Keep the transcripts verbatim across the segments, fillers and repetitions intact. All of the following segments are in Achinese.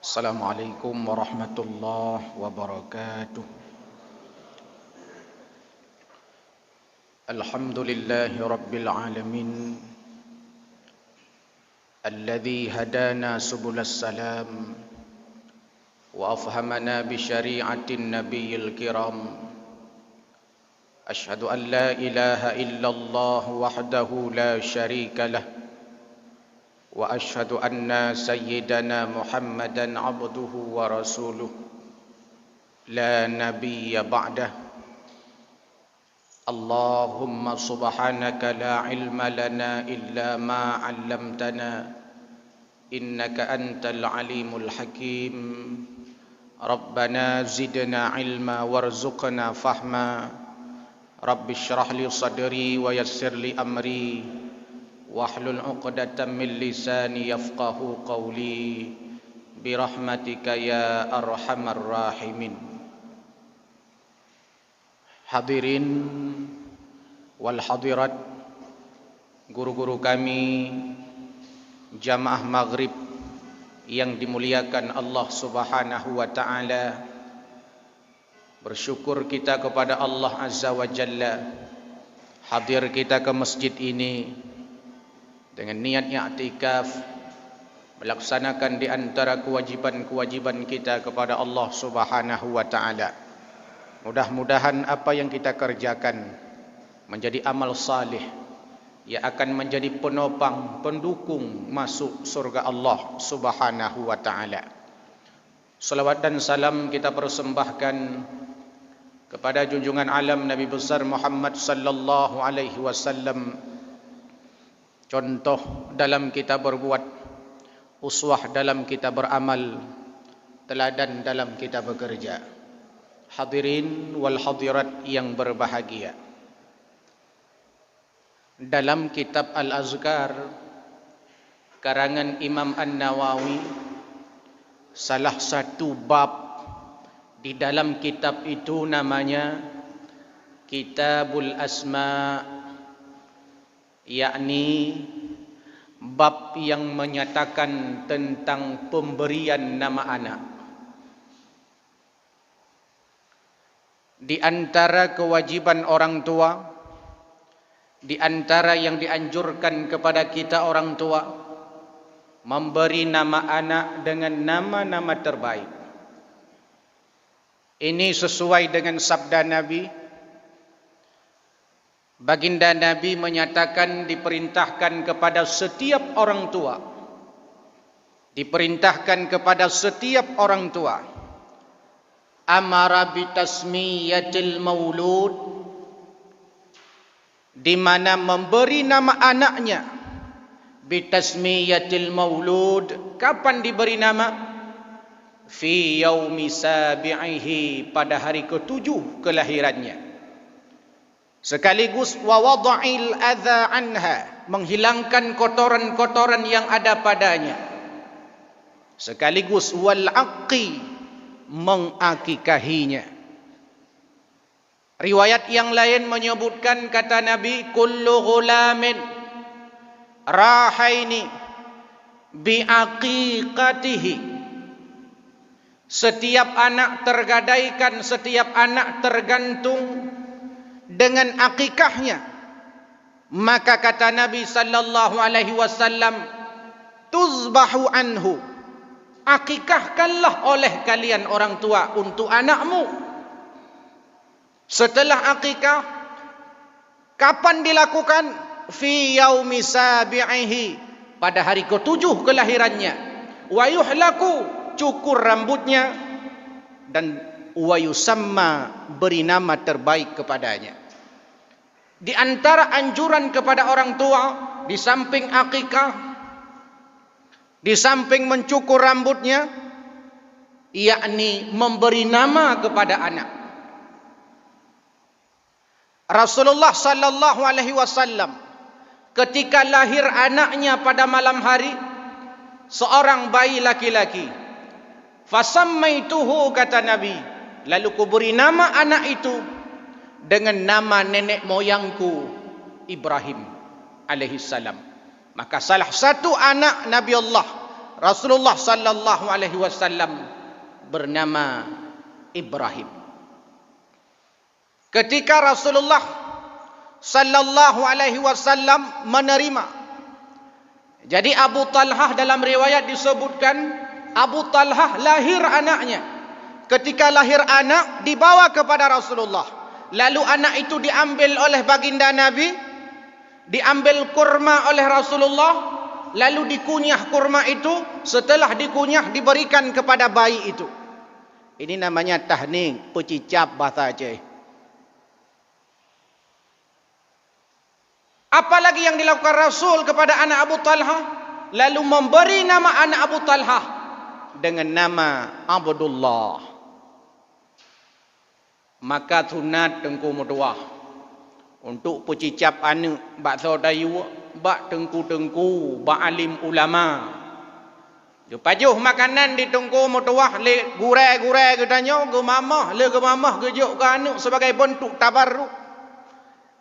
Assalamualaikum warahmatullahi wabarakatuh. Alhamdulillahi rabbil alamin. Alladzi hadana subulas salam wa afhamana bi syari'atin nabiyil kiram. Asyhadu an la ilaha illallah wahdahu la syarika lah. Wa asyhadu anna sayyidana Muhammadan abduhu wa rasuluh. La nabiyya ba'dah. Allahumma subhanaka la ilma lana illa ma 'allamtana, innaka antal alimul hakim. Rabbana zidna ilma warzuqna fahma. Rabbi shrah li sadri wa yassir li amri, wahlul 'uqdatam min lisani yafqahu qawli. Birahmatika ya arhamar rahimin. Hadirin wal hadirat, guru-guru kami, jamaah maghrib yang dimuliakan Allah Subhanahu wa Ta'ala, bersyukur kita kepada Allah Azza wa Jalla, hadir kita ke masjid ini dengan niat i'tikaf, melaksanakan di antara kewajiban-kewajiban kita kepada Allah Subhanahu wa Ta'ala. Mudah-mudahan apa yang kita kerjakan menjadi amal saleh yang akan menjadi penopang, pendukung masuk surga Allah Subhanahu wa Ta'ala. Salawat dan salam kita persembahkan kepada junjungan alam Nabi besar Muhammad sallallahu alaihi wasallam. Contoh dalam kita berbuat, uswah dalam kita beramal, teladan dalam kita bekerja. Hadirin wal hadirat yang berbahagia. Dalam kitab Al-Azkar, karangan Imam An-Nawawi, salah satu bab di dalam kitab itu namanya Kitabul Asma, yakni bab yang menyatakan tentang pemberian nama anak. Di antara kewajiban orang tua, di antara yang dianjurkan kepada kita orang tua, memberi nama anak dengan nama-nama terbaik. Ini sesuai dengan sabda Nabi. Baginda Nabi menyatakan diperintahkan kepada setiap orang tua, diperintahkan kepada setiap orang tua, amara bitasmiyatil maulud, di mana memberi nama anaknya, bitasmiyatil maulud, kapan diberi nama? Fi yaumi sabi'ihi, pada hari ketujuh kelahirannya. Sekaligus wa wada'il adza anha, menghilangkan kotoran-kotoran yang ada padanya. Sekaligus wal aqqi, mengakikahinya. Riwayat yang lain menyebutkan kata Nabi, kullu ghulamin rahaini bi aqiqatihi. Setiap anak tergadaikan, setiap anak tergantung dengan akikahnya. Maka kata Nabi sallallahu alaihi wasallam, tuzbahu anhu, akikahkanlah oleh kalian orang tua untuk anakmu. Setelah akikah, kapan dilakukan? Fi yaumi sabi'ihi, pada hari ketujuh kelahirannya. Wa yuhlaku, cukur rambutnya, dan wa yusamma, beri nama terbaik kepadanya. Di antara anjuran kepada orang tua, di samping akikah, di samping mencukur rambutnya, yakni memberi nama kepada anak. Rasulullah sallallahu alaihi wasallam ketika lahir anaknya pada malam hari, seorang bayi laki-laki. Fasammaituhu, kata Nabi, lalu kuberi nama anak itu dengan nama nenek moyangku Ibrahim alaihissalam. Maka salah satu anak Nabi Allah, Rasulullah sallallahu alaihi wasallam bernama Ibrahim. Ketika Rasulullah sallallahu alaihi wasallam menerima, jadi Abu Talhah, dalam riwayat disebutkan, Abu Talhah lahir anaknya. Ketika lahir anak, dibawa kepada Rasulullah. Lalu anak itu diambil oleh baginda Nabi, diambil kurma oleh Rasulullah, lalu dikunyah kurma itu, setelah dikunyah diberikan kepada bayi itu. Ini namanya tahnik, peucicab bahasa Aceh. Apalagi yang dilakukan Rasul kepada anak Abu Talhah, lalu memberi nama anak Abu Talhah dengan nama Abdullah. Maka sunat teungku meutuwah untuk peucicab aneuk bak soe tayue, bak teungku-teungku, bak alim ulama. Geupajoh makanan di teungku meutuwah lé gurée-gurée geutanyoe, geumamah, lé geumamah geujok keu aneuk sebagai beuntuk tabarruk.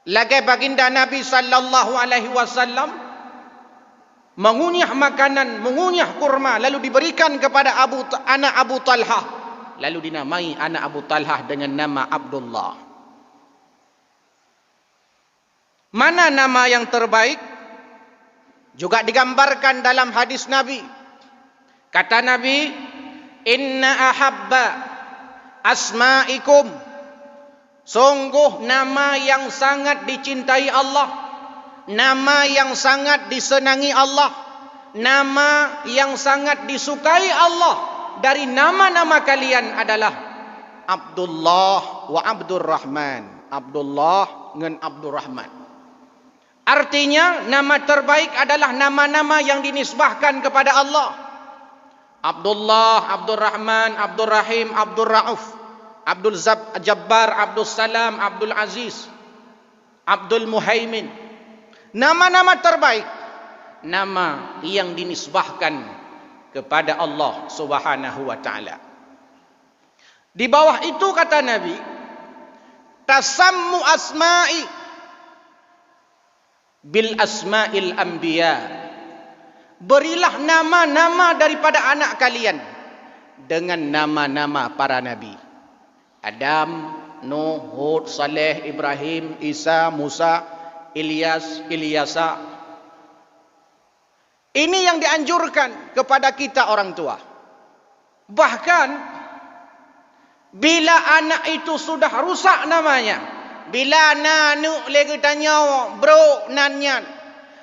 Lagée baginda Nabi sallallahu alaihi wasallam mengunyah makanan, mengunyah kurma, lalu diberikan kepada Abu, anak Abu Talhah, lalu dinamai anak Abu Talhah dengan nama Abdullah. Mana nama yang terbaik? Juga digambarkan dalam hadis Nabi. Kata Nabi, "Inna ahabba asma'ikum, sungguh nama yang sangat dicintai Allah, nama yang sangat disenangi Allah, nama yang sangat disukai Allah dari nama-nama kalian adalah Abdullah wa Abdurrahman." Abdullah ngon Abdurrahman. Artinya, nama terbaik adalah nama-nama yang dinisbahkan kepada Allah. Abdullah, Abdurrahman, Abdurrahim, Abdurrauf, Abdul Zab-, Jabbar, Abdul Salam, Abdul Aziz, Abdul Muhaimin. Nama-nama terbaik, nama yang dinisbahkan kepada Allah Subhanahu wa Ta'ala. Di bawah itu kata Nabi, "Tasammu asma'i bil asma'il anbiya." Berilah nama-nama daripada anak kalian dengan nama-nama para nabi. Adam, Nuh, Hud, Saleh, Ibrahim, Isa, Musa, Ilyas, Ilyasa. Ini yang dianjurkan kepada kita orang tua. Bahkan, bila anak itu sudah rusak namanya, bila na aneuk lé geutanyoe brok nan nyan,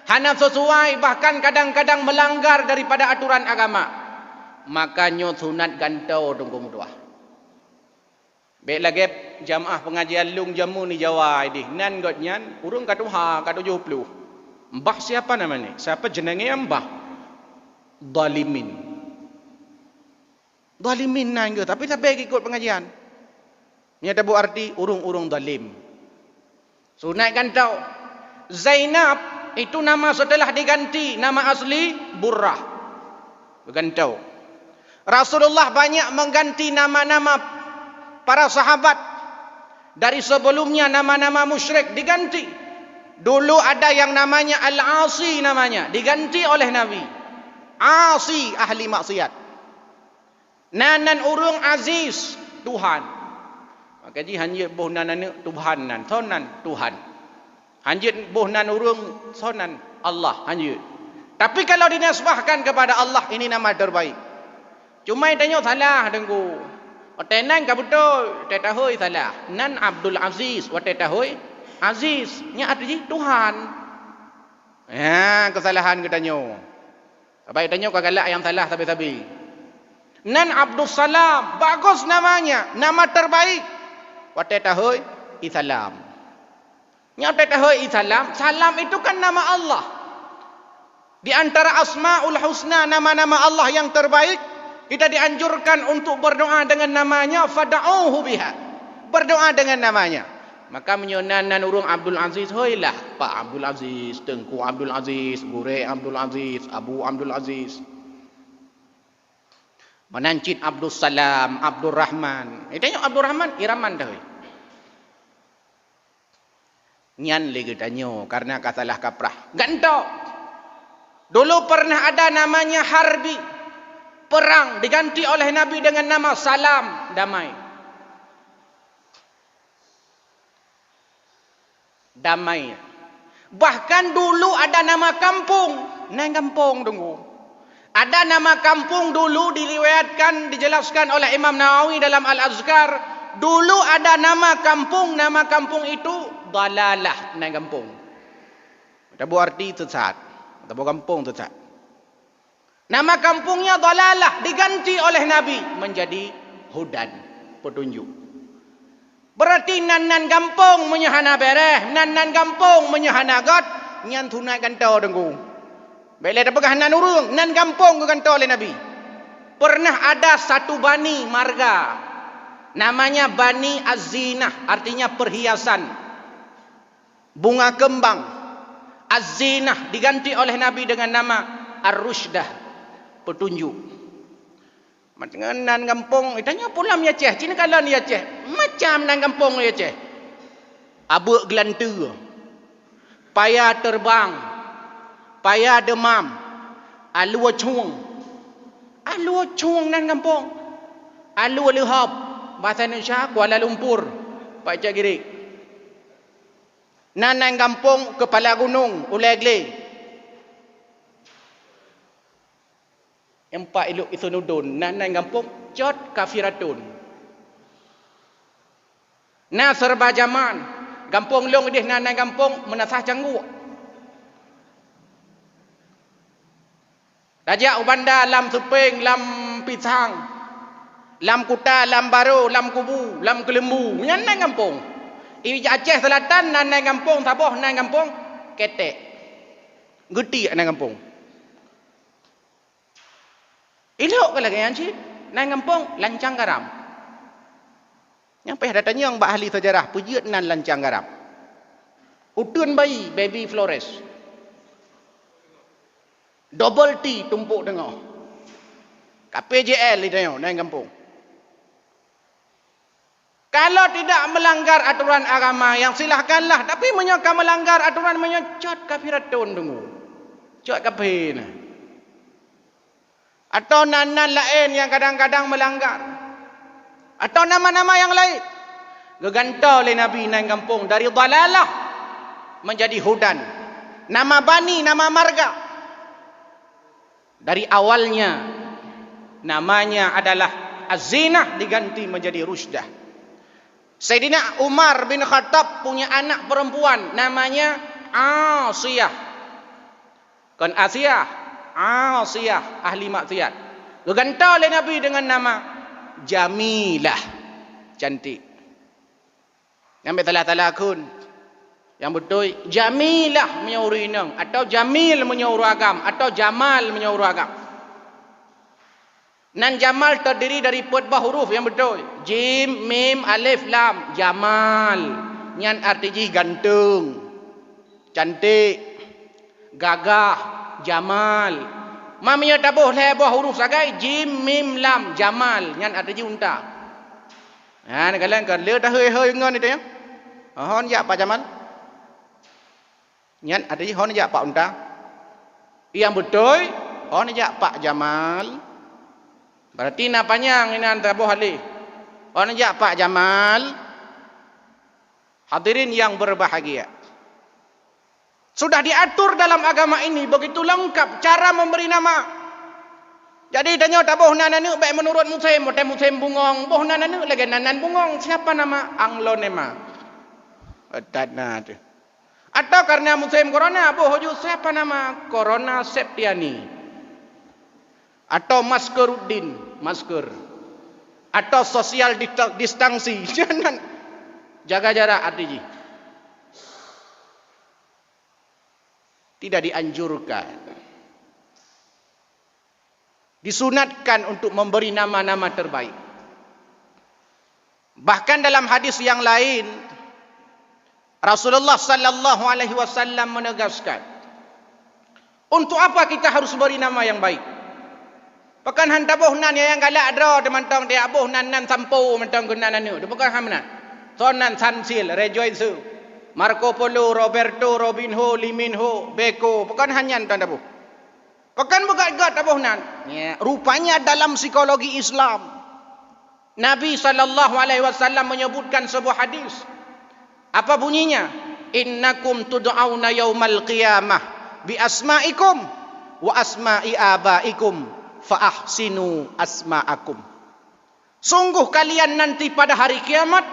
hana sesuai, bahkan kadang-kadang melanggar daripada aturan agama, maka nyoe sunat gantoe teungku meutuwah. Bék lagée jamaah pengajian lôn jameun di Jawa ideh, nan gobnyan ureuëng ka tuha, ka tujoh ploh. Mbah siapa namanya? Siapa jenenge mbah? Dhalimin. Dhalimin nan geuh, tapi sabe ikot pengajian. Nyan tabu arti ureuëng-ureuëng dhalim. Sunat gantoe. Zainab itu nama setelah diganti nama asli Burrah. Gantoe. Rasulullah banyak mengganti nama-nama para sahabat. Dari sebelumnya nama-nama musyrik diganti. Dulu ada yang namanya Al-Asi namanya, diganti oleh Nabi. Asi, ahli maksiat. Na nan ureuëng Aziz, Tuhan. Maka jih hanjeuet boh nan aneuk Tuhan nan, soe nan Tuhan. Hanjeuet boh nan ureuëng, soe nan Allah, hanjeuet. Tapi kalau dinisbahkan kepada Allah, ini nama terbaik. Cuma tanyoe salah teungku. Watée nan ka beutôi, watée tahôi salah. Nan Abdul Aziz, watée tahôi Aziz. Nyan arti jih Tuhan. Ya, kesalahan geutanyoe. Sabab tanyoe ka galak nyang salah sabe-sabe. Nan Abdussalam, bagus namanya, nama terbaik. Watée tahôi, Isalam. Nyoe watée tahôi Isalam, Salam itu kan nama Allah. Di antara Asmaul Husna, nama-nama Allah yang terbaik, kita dianjurkan untuk berdoa dengan namanya, fad'uhu biha. Berdoa dengan namanya. Maka meunyoe nan, nan ureuëng Abdul Aziz, hoilah Pak Abdul Aziz, Teungku Abdul Aziz, Gurée Abdul Aziz, Abu Abdul Aziz. Meunan cit Abdul Salam, Abdul Rahman. Geutanyoe Abdul Rahman, Iraman dahôi. Nyan lé geutanyoe karena ka salah kaprah. Gantoe. Dulu pernah ada namanya Harbi. Perang diganti oleh Nabi dengan nama salam, damai. Damai. Bahkan dulu ada nama kampung, nan gampông teungku. Ada nama kampung dulu diriwayatkan, dijelaskan oleh Imam Nawawi dalam Al-Azkar, dulu ada nama kampung, nama kampung itu Dalalah, nan gampông. Taboh arti sesat, taboh gampông sesat. Nama kampungnya Dalalah diganti oleh Nabi menjadi Hudan, petunjuk. Berarti nan-nan gampông meunyoe hana bèrèh, nan-nan gampông meunyoe hana göt, nyan sunat gantoe teungku. Bèk lé tapeugah nan ureuëng, nan gampông geugantoe lé Nabi. Pernah ada satu bani marga, namanya Bani Az-Zinah, artinya perhiasan. Bunga kembang, Az-Zinah, diganti oleh Nabi dengan nama Ar-Rusydah, petunjuk. Macam nan gampông, eh, tanyoe pulam ya Aceh, cina kalon ya Aceh. Macam nan gampông ya Aceh. Abeuek geulanteue, paya terbang, paya deumam, alue cueng. Alue cueng nan gampông. Alue leuhop, bahasa Indonesia Kuala Lumpur, Pak Cak Girik. Nan-nan gampông Keupala Gunong, Ulèe Glé. Empat ilok isun udon, nan-nan gampông Cot Kafiratun. Na Serba Jaman, gampông lôn idéh nan-nan gampông Meunasah Cangguek. Tajak u Banda lam Seupeng, lam Pisang, lam Kuta, lam Barô, lam Kubu, lam Keuleumbu, nyan nan gampông. I Aceh Selatan nan, nan gampông saboh, nan gampông Ketek. Geutiek nan gampông. Ilok ka lagèe nyan cit, nan gampông Lancang Garam. Nyang payah tatanyong bak ahli sejarah, peue jeuet nan Lancang Garam. Uteuen bayi, baby Flores. Double T tumpôk teungoh. K P J L itanyoe, nan gampông. Kalau tidak melanggar aturan agama, yang silahkanlah. Tapi meunyoe ka melanggar aturan, meunyoe Cot Kafiratun teungku. Cot kafé na. Atau nan-nan laén nyang kadang-kadang melanggar. Atau nama-nama nyang laén. Geugantoe lé Nabi nan gampông dari Dalalah menjadi Hudan. Nama bani, nama marga. Dari awalnya namanya adalah Az-Zinah diganti menjadi Rusydah. Saidina Umar bin Khattab punya anak perempuan namanya Asiyah. Kon Asiyah, Asiyah, ahli maksiat. Geugantoe lé Nabi dengan nama Jamilah, cantik. Nyan bèk salah-salah kheun. Nyang beutôi, Jamilah meunyoe ureueng inong, atau Jamil meunyoe ureueng agam, atau Jamal meunyoe ureueng agam. Nan Jamal terdiri dari peuet boh huruf nyang beutôi. Jim, mim, alif, lam. Jamal. Nyan arti jih ganteng, cantik, gagah, Jamal. Ma meunyoe taboh lhèe boh huruf sagai, jim, mim, lam, Jamal. Nyan arti jih unta. Ha, neukalon ka lheueh tahôi-hôi ngon itu ya. Hon jak Pak Jamal. Nyan arti hon jak Pak Unta. Nyang beutôi, hon jak Pak Jamal. Berarti na panyang inan taboh alih. Hon jak Pak Jamal. Hadirin yang berbahagia. Sudah diatur dalam agama ini begitu lengkap cara memberi nama. Jadi tanyoe taboh nan aneuk bèk meunurot musém, watèe musém bungong, boh nan aneuk lagèe nan-nan bungong. Siapa nama? Anglonema. That na tu. Atau karena musém corona, boh ju siapa nama? Corona Septiani. Atau Maskeruddin, masker. Atau social dista-, distancing. Jangan jaga jarak arti jih. Tidak dianjurkan. Disunatkan untuk memberi nama-nama terbaik. Bahkan dalam hadis yang lain, Rasulullah sallallahu alaihi wasallam menegaskan, untuk apa kita harus beri nama yang baik? Pakon han taboh nan nyang galak droe teumantong, taboh nan-nan Sampo mantong keu nan aneuk. Pakon han meunan? Soe nan Sunsilk, Rejoice, Marco Polo, Roberto, Robinho, Liminho, Beko. Pakon han nyan taboh? Pakon beugat-gat taboh nan? Ya, rupanya dalam psikologi Islam, Nabi sallallahu alaihi wasallam menyebutkan sebuah hadis. Apa bunyinya? "Innakum tud'auna yaumal qiyamah bi asma'ikum wa asma'i abaikum fa ahsinu asma'akum." Sungguh kalian nanti pada hari kiamat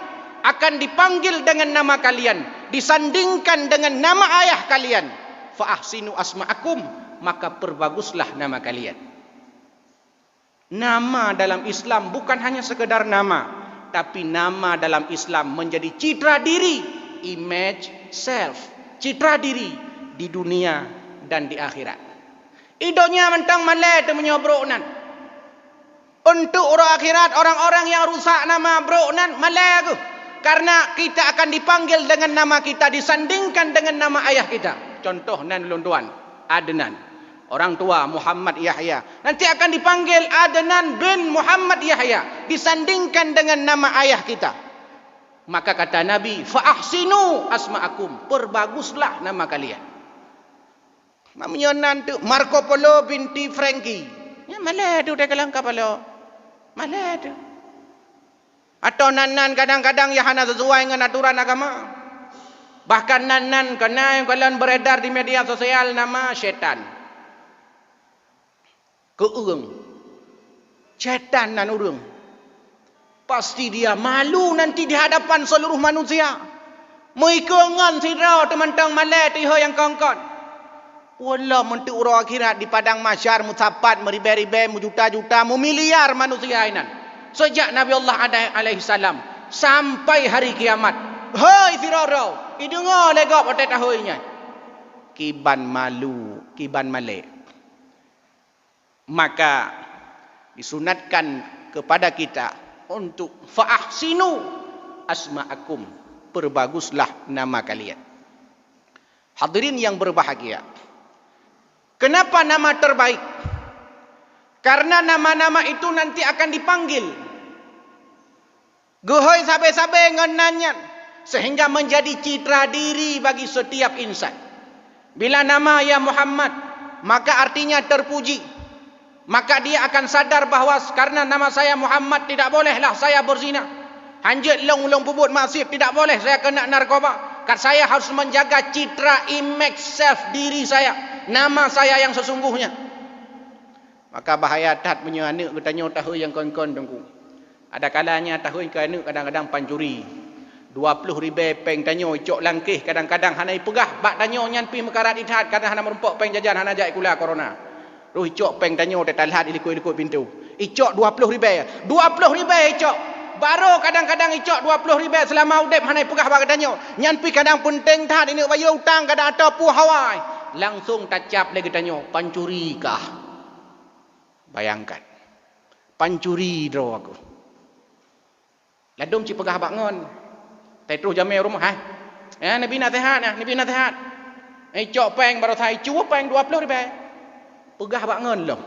akan dipanggil dengan nama kalian, disandingkan dengan nama ayah kalian. Fa ahsinu asma'akum, maka perbaguslah nama kalian. Nama dalam Islam bukan hanya sekedar nama, tapi nama dalam Islam menjadi citra diri, image self, citra diri di dunia dan di akhirat. Di donya mantong malèe teuh meunyoe brok nan. Untuk uroe akhirat, orang-orang yang rusak nama brok nan malèe geuh. Karena kita akan dipanggil dengan nama kita, disandingkan dengan nama ayah kita. Contoh nan lôn tuan, Adnan. Orang tua Muhammad Yahya. Nanti akan dipanggil Adnan bin Muhammad Yahya, disandingkan dengan nama ayah kita. Maka kata Nabi, "Fa ahsinu asma'akum, perbaguslah nama kalian." Meunyoe nan tu Marco Polo binti Frankie. Ya, malèe tu teukalon kapalo. Malèe tu. Atau nan-nan kadang-kadang nyang hana sesuai ngon aturan agama. Bahkan nan-nan keunan nyang kalon beredar di media sosial nama syaitan. Keu ureueng. Syaitan nan ureueng. Pasti dia malu nanti di hadapan seluruh manusia. Meuikeu ngon sidroe teumantong malèe teuh nyang kon-kon. Wallah, meunteuk uroe akhirat di padang mahsyar meusapat meuribèe-ribèe, meujuta-juta, meumiliar manusia inan. Seujak Nabi Allah Adam alaihissalam sampai hari kiamat. Hei sidroe-droe, ideungoe lé gob watèe tahôi nyan. Kiban malu, kiban malèe. Maka disunatkan kepada kita untuk fa ahsinu asma'akum, perbaguslah nama kalian. Hadirin yang berbahagia, kenapa nama terbaik? Karena nama-nama itu nanti akan dipanggil. Geuhôi sabe-sabe ngon nan nyan, sehingga menjadi citra diri bagi setiap insan. Bila nama ya Muhammad, maka artinya terpuji. Maka dia akan sadar bahwa karena nama saya Muhammad, tidak bolehlah saya berzina. Hanjeuet lôn, lôn peubuet maksiat, tidak boleh saya kena narkoba. Kan saya harus menjaga citra image self diri saya, nama saya yang sesungguhnya. Maka bahaya that meunyoe aneuk geutanyoe tahôi nyang kon-kon, Teungku. Ada kalanya tahôi keu aneuk kadang-kadang pancuri. Dua ploh ribèe péng tanyoe icok lam kèh, kadang-kadang hana ipeugah bak tanyoe nyan pih meukarat that, kadang hana meurumpok péng jajan, hana jak sikula corona. Roh icok péng tanyoe teutalhat ilikot-likot pintoe. Icok dua ploh ribèe. Dua ploh ribèe icok. Barô kadang-kadang icok dua ploh ribèe seulama udép hana ipeugah bak geutanyoe. Nyan pih kadang peunteng that, ineuk bayeue utang kadang atau peue hawa. Langsong tacap lé geutanyoe, pancuri kah. Bayangkan. Pancuri droe aku. Ladôm cit peugah bak ngon. Teutroh jamé u rumoh, hai. Ya, neubi naseuhat, ya, neubi naseuhat. Icok péng baroesa, icue péng dua ploh ribèe. Peugah bak ngon lom.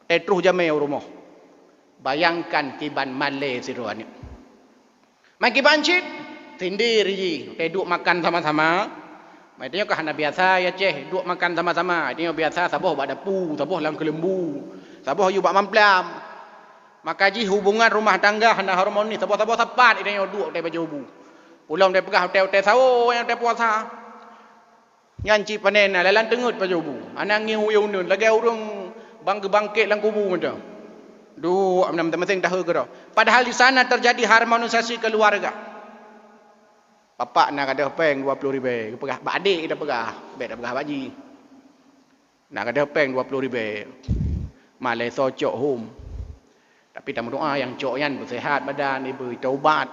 Teutroh jamé u rumoh. Bayangkan kiban malèe sidroe aneuk. Man kiban cit, sindir jih, duek makan sama-sama. Man tanyoe ka hana biasa ya ceh, duek makan sama-sama. Tanyoe biasa saboh bak dapu, saboh lam keuleumbu, saboh yue bak mamplam. Maka jih hubungan rumah tangga hana harmoni, saboh-saboh sapat tanyoe duek watèe pajoh bu. Ulôn watèe peugah watèe-watèe sawô, watèe puasa. Nyan cit panen na, lalan teungeut pajoh bu. Hana ngieng uyông neuen, lagèe ureueng bang geubangkét lam kubu mantong. Duek, na meuteumeuséng tahe keudroe. Padahal di sana terjadi harmonisasi keluarga. Bapak na gadôh péng dua ploh ribèe, geupeugah bak adék, geupeugah, bèk tapeugah bak jih. Na gadôh péng dua ploh ribèe. Malèe soe cok hom. Tapi tameudoa nyang cok nyan beuseuhat badan, ibeutaubat.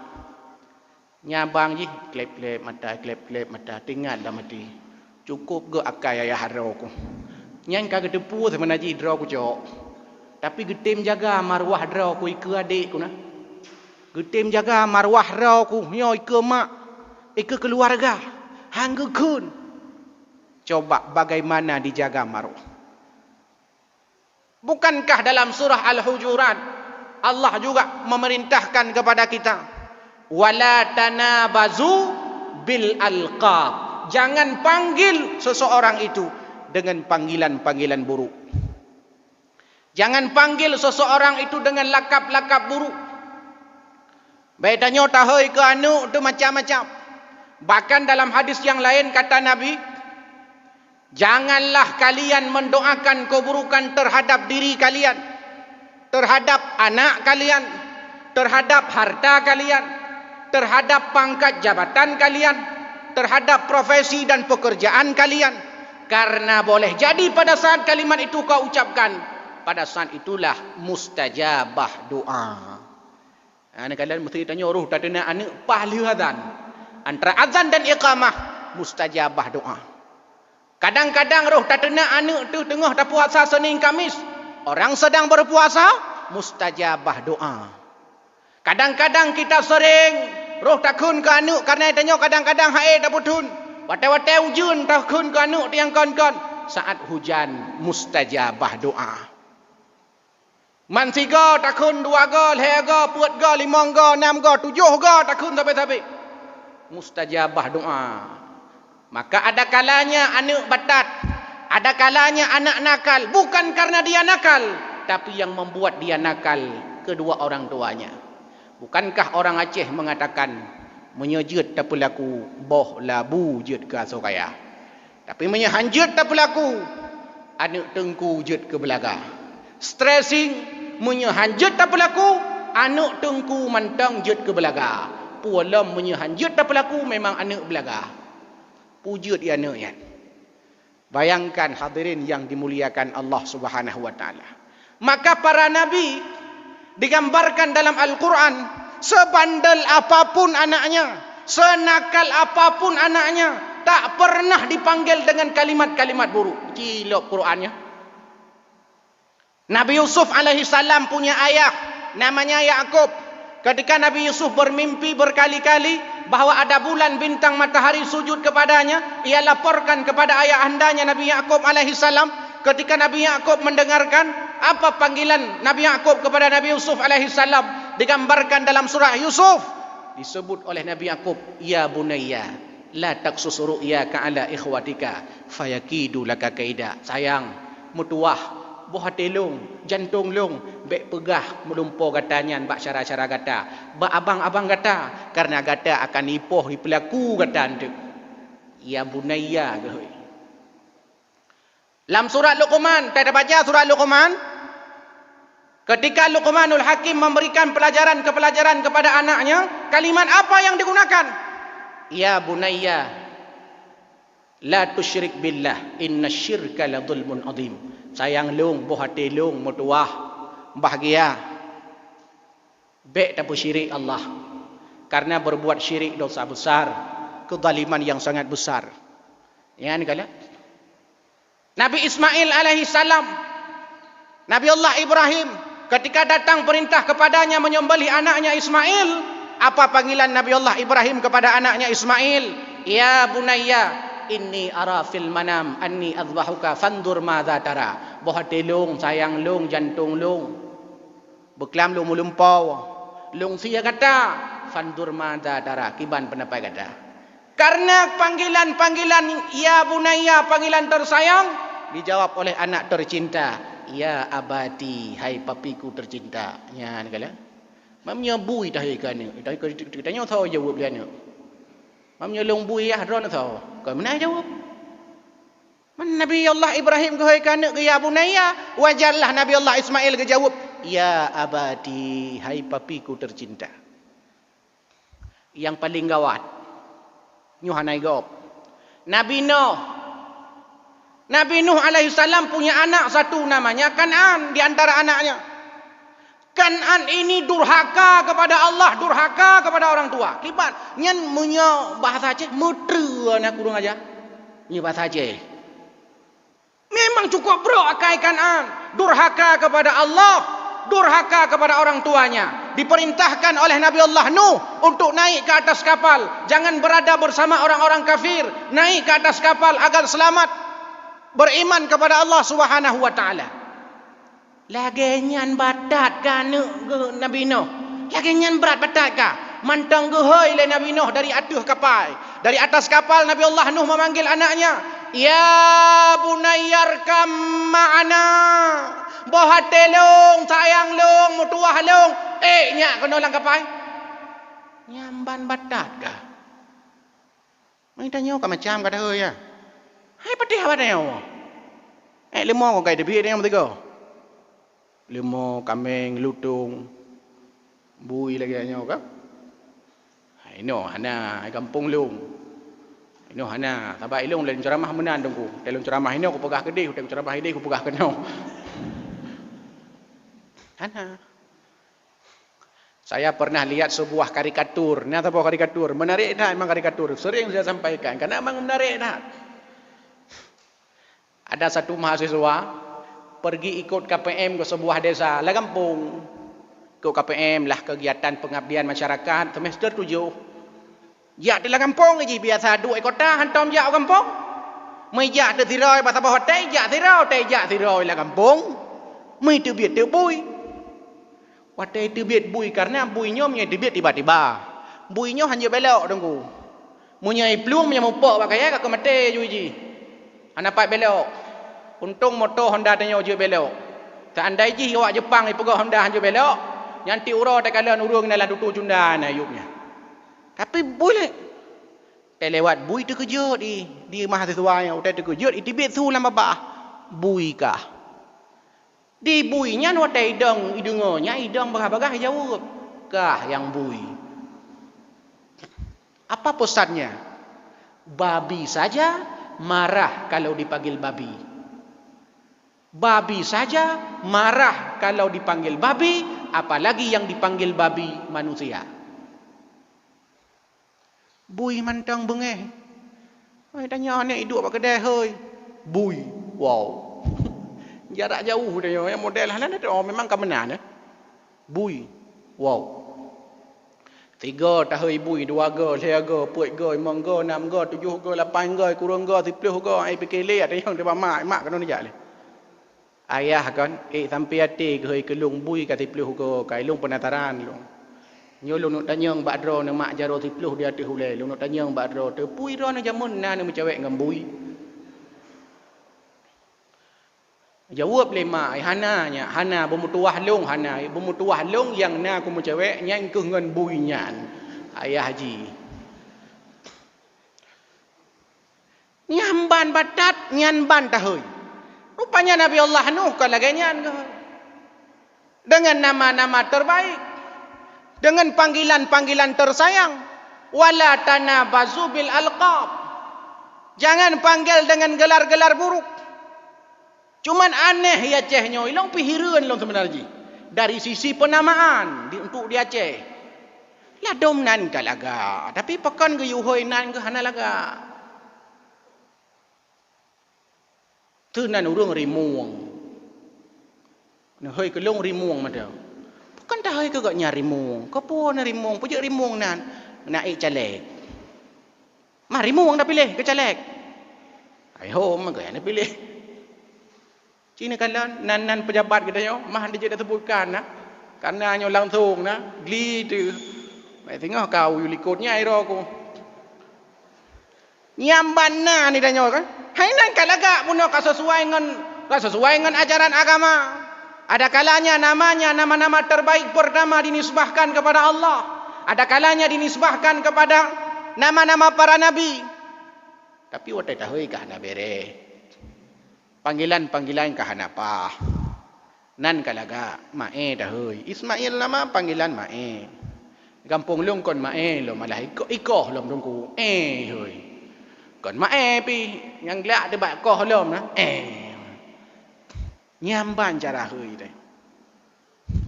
Nyan bang jih, klèp-klèp mata, klèp-klèp mata, teuingat lam até. Cukôp geuh akai ayah droe ku. Nyan ka geuteupeue seubeuna jih droe ku cok. Tapi geutem jaga maruah droe ku ikeue adék ku na. Geutem jaga maruah droe ku nyoe ikeue mak, ikeue keuluwarga. Han geukheun. Coba bagaimana dijaga maruah. Bukankah dalam surah Al-Hujurat, Allah juga memerintahkan kepada kita, "Wala tanabazu bil alqab." Jangan panggil seseorang itu dengan panggilan-panggilan buruk. Jangan panggil seseorang itu dengan lakab-lakab buruk. Bék tanyoe tahôi keu aneuk teuh macam-macam. Bahkan dalam hadis yang lain kata Nabi, "Janganlah kalian mendoakan keburukan terhadap diri kalian, terhadap anak kalian, terhadap harta kalian, terhadap pangkat jabatan kalian, terhadap profesi dan pekerjaan kalian. Karena boleh jadi pada saat kalimat itu kau ucapkan, pada saat itulah mustajabah doa." Ha, neukalon meusti tanyoe roh tateuna aneuk paih lheueh azan. Antara azan dan iqamah, mustajabah doa. Kadang-kadang roh tateuna aneuk teuh teungoh tapuasa Senin Kamis, orang sedang berpuasa, mustajabah doa. Kadang-kadang kita sering roh takheun keu aneuk, karena tanyoe kadang-kadang hai tapeutheun. Watée-watée ujeuen takheun keu aneuk nyang kon-kon, saat hujan mustajabah doa. Man sigoe takheun, dua goe, lhée goe, peuet goe, limong goe, nam goe, tujoh goe takheun sabe-sabe, mustajabah doa. Maka ada kalanya aneuk batat, ada kalanya anak nakal, bukan karena dia nakal, tapi yang membuat dia nakal kedua orang tuanya. Bukankah orang Aceh mengatakan, "Meunyoe jeuet tapeulaku, boh labu jeuet keu asoe kaya"? Tapi meunyoe hanjeuet tapeulaku, aneuk teungku jeuet keu beulaga. Stressing, meunyoe hanjeuet tapeulaku, aneuk teungku mantong jeuet keu beulaga. Pulo lom meunyoe hanjeuet tapeulaku, memang aneuk beulaga. Peue jeuet di aneuk nyan. Bayangkan hadirin yang dimuliakan Allah Subhanahu wa Taala. Maka para nabi digambarkan dalam Al-Quran, sebandel apapun anaknya, senakal apapun anaknya, tak pernah dipanggil dengan kalimat-kalimat buruk. Cilok Qurannya. Nabi Yusuf alaihissalam punya ayah, namanya Yakub. Ketika Nabi Yusuf bermimpi berkali-kali bahwa ada bulan, bintang, matahari sujud kepadanya, ia laporkan kepada ayahandanya Nabi Yakub alaihissalam. Ketika Nabi Yakub mendengarkan apa panggilan Nabi Yakub kepada Nabi Yusuf alaihissalam, digambarkan dalam surah Yusuf, disebut oleh Nabi Yakub, "Ya bunayya, la taqsus ru'yaka ala ikhwatika, fayakidu laka kaida." Sayang, meutuwah, boh até lôn, jantong lôn, bék peugah meulumpo gata nyan bak syedara-syedara gata, bak abang-abang gata, kareuna gata akan ipoh ipeulaku gata eunteuk. Ya bunayya geuhôi. Lam surat Luqman, tabaca surat Luqman. Ketika Luqmanul Hakim memberikan pelajaran-kepelajaran kepada anaknya, kalimat apa yang digunakan? "Ya bunayya, la tusyrik billah, inna syirka la zulmun azim." Sayang lôn, boh até lôn, meutuwah, bahgia. Bék tapeusyirek Allah, karena berbuat syirik dosa besar, kezaliman yang sangat besar. Ya, ni kala. Nabi Ismail alaihissalam, Nabi Allah Ibrahim, ketika datang perintah kepadanya menyembelih anaknya Ismail, apa panggilan Nabi Allah Ibrahim kepada anaknya Ismail? "Ya bunayya, inni ara fil manam anni azbahuka fandur madza tara." Boh até lôn, sayang lôn, jantong lôn. Beuklam lôn meulumpo, lôn sie gata, fandur madza tara, kiban pendapat gata. Karena panggilan-panggilan "Ya bunayya", panggilan tersayang, dijawab oleh anak tercinta, "Ya abati, hai papiku tercinta." Nyan kala. Mam nyoe bui tahi ka aneuk, tahi ka tanyoe soe jaweueb lé aneuk. Mam nyoe lôn bui yah droe soe, kon meunan jaweueb. Man Nabi Allah Ibrahim geuhôi keu aneuk geuh, "Ya bunayya", wajarlah Nabi Allah Ismail geujaweueb, "Ya abati, hai papiku tercinta." Nyang paleng gawat, nyoe hana gob. Nabi Nuh. Nabi Nuh alaihissalam punya anak satu namanya Kan'an di antara anaknya. Kan'an ini durhaka kepada Allah, durhaka kepada orang tua. Kiban, nyan meunyoe bahasa Aceh, meuteue na kurang aja. Nyoe bahasa Aceh. Memang cukup brok akai Kan'an. Durhaka kepada Allah, durhaka kepada orang tuanya. Diperintahkan oleh Nabi Allah Nuh untuk naik ke atas kapal. Jangan berada bersama orang-orang kafir. Naik ke atas kapal agar selamat. Beriman kepada Allah Subhanahu wa Ta'ala. Lagée nyan batat ka aneuk geuh Nabi Nuh. Lagée nyan brat batat ka. Mantong geuhôi lé Nabi Nuh dari ateueh kapai. Dari atas kapal Nabi Allah Nuh memanggil anaknya. "Ya bunayya rkab ma'ana." Boh até lôn, sayang lôn, meutuwah lôn, ék nyak keunoe lam kapai. Nyan ban batat kah? Meutanyoe ka macam ka dahôi ya. Hai patéh haba tanyoe. Ék leumo ka teubiet nyang meusigoe. Leumo, kaméng, lutông, bui lagée nyoe ka. Hai inoe hana, hai gampông lôn. Inoe hana, sabab ilôn lé lôn ceuramah meunan teungku. Teu lôn ceuramah inoe kupeugah keudeh, teu lôn ceuramah ideh kupeugah keunoe. Hana. Saya pernah lihat sebuah karikatur. Nah, saboh karikatur. Menarik that memang karikatur. Sering saya sampaikan. Karena memang menarik that. Ada satu mahasiswa pergi ikut K P M ke sebuah desa lam gampông. Ikut K P M lah kegiatan pengabdian masyarakat semester tujuh. Jak di lam gampông jih biasa duek kota hantom jak u gampông. Meujak teuh sidroe bak saboh watée jak sidroe, watée jak sidroe lam gampông. Meuteubiet teuk bui. Watée teubiet bui, karena bui nyoe meunyoe teubiet tiba-tiba. Bui nyoe hana jeuet belok teungku. Meunyoe iplueng meunyoe mupok bak kayée ka keumaté jui jih. Hana pat belok. Untông moto Honda tanyoe jeuet belok. Seandai jih awak Jepang ipeugah Honda hana jeuet belok, nyan tiep uroe takalon ureuëng na lam tutoe cunda na yup nyan. Tapi bui lé. Teuh lewat bui teukeujot di, di mahasiswa nyan, watée teukeujot iteubiet su lam babah. Bui kah. Di bui nyan watée idong ideungoe nyan idong bagah-bagah ijaweueb, "Kah nyang bui." Apa pesannya? Babi saja marah kalau dipanggil babi. Babi saja marah kalau dipanggil babi, apalagi yang dipanggil babi manusia. Bui mantong beungéh. Hai tanyoe aneuk iduek bak keudée hôi. Bui. Wow. Jarak jauh tanyoe ya model hana ada oh memang ka meunan ya. Bui. Wow. Tiga tahun bui, dua go, lhée go, peuet go, limong go, nam go, tujoh go, lapan go, kureueng go, siploh go, ai pike lé ada nyang teuba mak, mak keunoe jak lé. Ayah kon, ék sampai até geuhôi keu lôn bui ka siploh ugoe, ka ilôn peunataran lôn. Nyoe lôn neuk tanyong bak droeneuh mak jaroe siploh di ateueh ulée, lôn neuk tanyong bak droe, teupui droeneuh jameun na neumeucawek ngon bui? Jaweueb lé mak, "Hana nyak, hana, beumeutuwah lôn hana, beumeutuwah lôn nyang na kumeucawek nyan keuh ngon bui nyan." Ayah jih. Nyan ban batat, nyan ban tahôi. Rupanya Nabi Allah Nuh ka lagée nyan geuh. Dengan nama-nama terbaik, dengan panggilan-panggilan tersayang, "Wala tanabazu bil alqab." Jangan panggil dengan gelar-gelar buruk. Cuman aneh ya Aceh nyoe, ilong pih hireuen lom sebenarnya jih. Dari sisi penamaan di, untuk di Aceh. Ladom nan ka lagak, tapi pakon geuyue hôi nan geuh hana lagak. Teuh nan ureuëng rimueng. Neuhôi keu lôn rimueng mada. Pakon tahôi keu gobnyan rimueng? Keupeue na rimueng? Peujeuet rimueng nan? Na ék caleg. Mah rimueng tapiléh keu caleg. Ai ho meuga na piléh. Ci neukalon nan-nan peujabat geutanyoe mah hana jeuet tasebutkan na. Karena nyoe langsong na gli teuh. Baik singoh ka u likot nyan iro ku. Nyan ban na ni tanyoe kan. Hai nan ka lagak bunoe ka sesuai ngon, ka sesuai ngon ajaran agama. Ada kalanya namanya nama-nama terbaik pertama dinisbahkan kepada Allah. Ada kalanya dinisbahkan kepada nama-nama para nabi. Tapi watée tahôi ka hana béreh. Panggilan-panggilan ka hana paih. Nan ka lagak, Mae tahôi. Ismail nama panggilan Mae. Gampông lôn kon Mae lom malah ikoh, ikoh lom teungku. Eh hôi. Kon Mae pih nyang glak teuh bak koh lom na. Eh. Nyan ban cara hôi teh.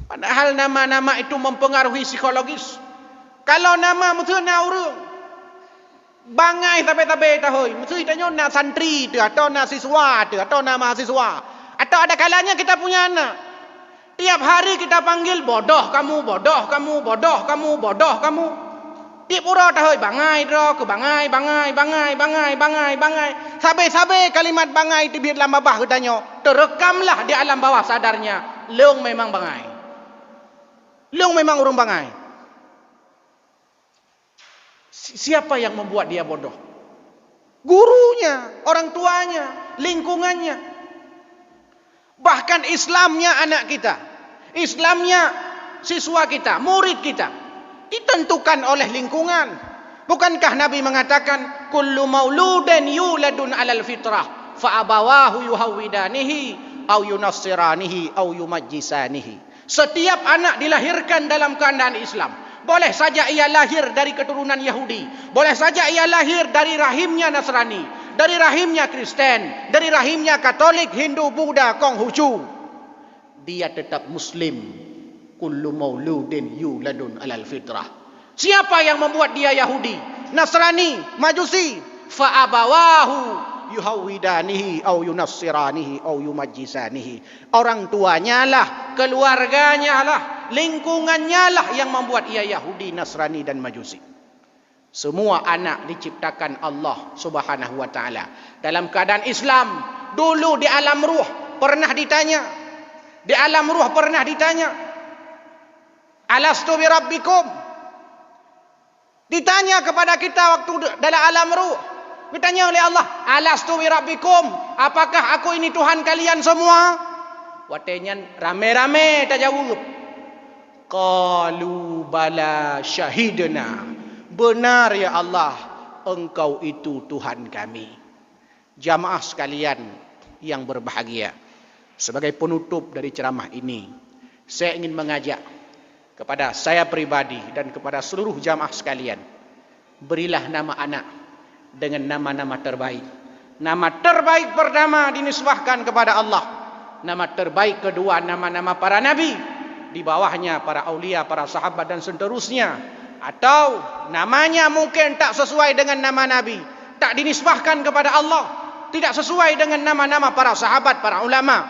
Padahal nama-nama itu mempengaruhi psikologis. Kalau nama meuteuna ureuëng bangai sabe-sabe tahôi, meuteuna tanyoe na santri teuh, atau na siswa teuh, atau na mahasiswa, atau ada kalanya kita punya anak. Tiap hari kita panggil, "Bodoh kamu, bodoh kamu, bodoh kamu, bodoh kamu." Tiep uroe tahôi bangai droe keu bangai, bangai, bangai, bangai, bangai, bangai. Sabe-sabe kalimat bangai teubiet lam babah geutanyoe, teurekamlah di alam bawah sadarnya, lôn memang bangai. Lôn memang ureuëng bangai. Si-, siapa yang membuat dia bodoh? Gurunya, orang tuanya, lingkungannya. Bahkan Islamnya anak kita, Islamnya siswa kita, murid kita, ditentukan oleh lingkungan. Bukankah Nabi mengatakan, "Kullu mauludin yuladun alal fitrah, fa abawahu yuhawwidanihi, au yunassiranihi, au yumajjisanihi." Setiap anak dilahirkan dalam keadaan Islam. Boleh saja ia lahir dari keturunan Yahudi, boleh saja ia lahir dari rahimnya Nasrani, dari rahimnya Kristen, dari rahimnya Katolik, Hindu, Buddha, Konghucu. Dia tetap Muslim. Kullu mauludin yuladun alal fitrah. Siapa yang membuat dia Yahudi, Nasrani, Majusi? Fa abawahu yuhawwidanihi, au yunassiranihi, au yumajjisanihi. Orang tuanya lah, keluarganya lah, lingkungannya lah yang membuat ia Yahudi, Nasrani, dan Majusi. Semua anak diciptakan Allah Subhanahu wa Ta'ala dalam keadaan Islam. Dulu di alam ruh pernah ditanya, di alam ruh pernah ditanya, "Alastu birabbikum?" Ditanya kepada kita waktu dalam alam ruh, ditanya oleh Allah, "Alastu birabbikum? Apakah aku ini Tuhan kalian semua?" Watée nyan ramé-ramé tajaweueb, "Qalu bala syahidna." "Benar ya Allah, Engkau itu Tuhan kami." Jamaah sekalian yang berbahagia, sebagai penutup dari ceramah ini, saya ingin mengajak kepada saya pribadi dan kepada seluruh jamaah sekalian, berilah nama anak dengan nama-nama terbaik. Nama terbaik pertama dinisbahkan kepada Allah. Nama terbaik kedua nama-nama para nabi, di bawahnya para aulia, para sahabat dan seterusnya. Atau namanya mungkin tak sesuai dengan nama nabi, tak dinisbahkan kepada Allah, tidak sesuai dengan nama-nama para sahabat, para ulama.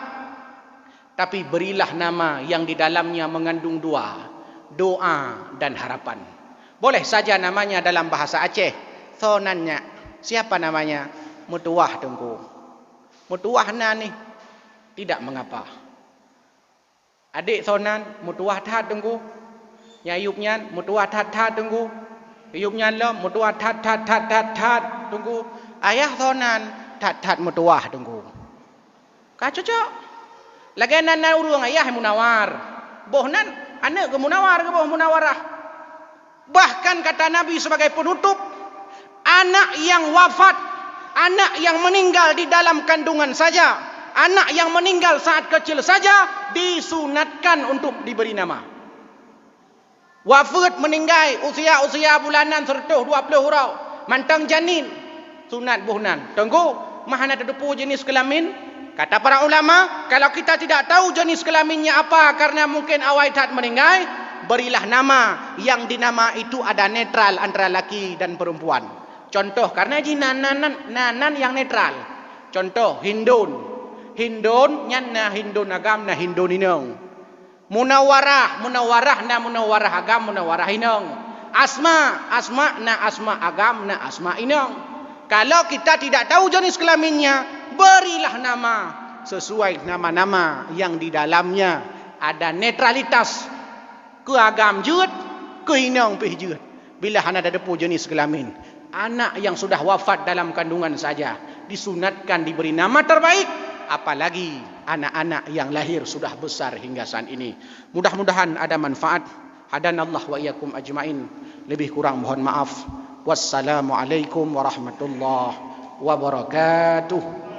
Tapi berilah nama yang di dalamnya mengandung dua, doa dan harapan. Boleh saja namanya dalam bahasa Aceh. Soe nan nyak? Siapa namanya? Meutuwah, Teungku. Meutuwah nan nih. Tidak mengapa. Adék soe nan? Meutuwah that, Teungku. Nyang yub nyan meutuwah that-that, Teungku. Yub nyan lom meutuwah that-that, that-that, that, Teungku. Ayah soe nan? That-that meutuwah, Teungku. Ka cocok. Lagée nan na ureuëng ayah Munawar. Boh nan aneuëk geuh Munawar, geuboh Munawarah. Bahkan kata Nabi sebagai penutup, anak yang wafat, anak yang meninggal di dalam kandungan saja, anak yang meninggal saat kecil saja disunatkan untuk diberi nama. Wafeuet, meuninggai, usia-usia bulanan seratus dua puluh uroe, mantong janin, sunat boh nan. Teungku, meuhana tateupeue jenis keulamin? Kata para ulama, kalau kita tidak tahu jenis kelaminnya apa karena mungkin awai that meuninggai, berilah nama yang di nama itu ada netral antara laki dan perempuan. Contoh, karena jih nan, nan, nan, nan, nan yang netral. Contoh, Hindun. Hindun, nyan na Hindun agam, na Hindun inong. Munawarah, Munawarah na Munawarah agam, Munawarah inong. Asma, Asma na Asma agam, na Asma inong. Kalau kita tidak tahu jenis kelaminnya, berilah nama sesuai nama-nama yang di dalamnya ada netralitas, keu agam jeuet, keu inong pih jeuet. Bila hana tateupeue jenis kelamin, anak yang sudah wafat dalam kandungan saja disunatkan diberi nama terbaik, apalagi anak-anak yang lahir sudah besar hingga saat ini. Mudah-mudahan ada manfaat. Hadanallah wa iyyakum ajmain. Lebih kurang mohon maaf. Wassalamualaikum warahmatullahi wabarakatuh.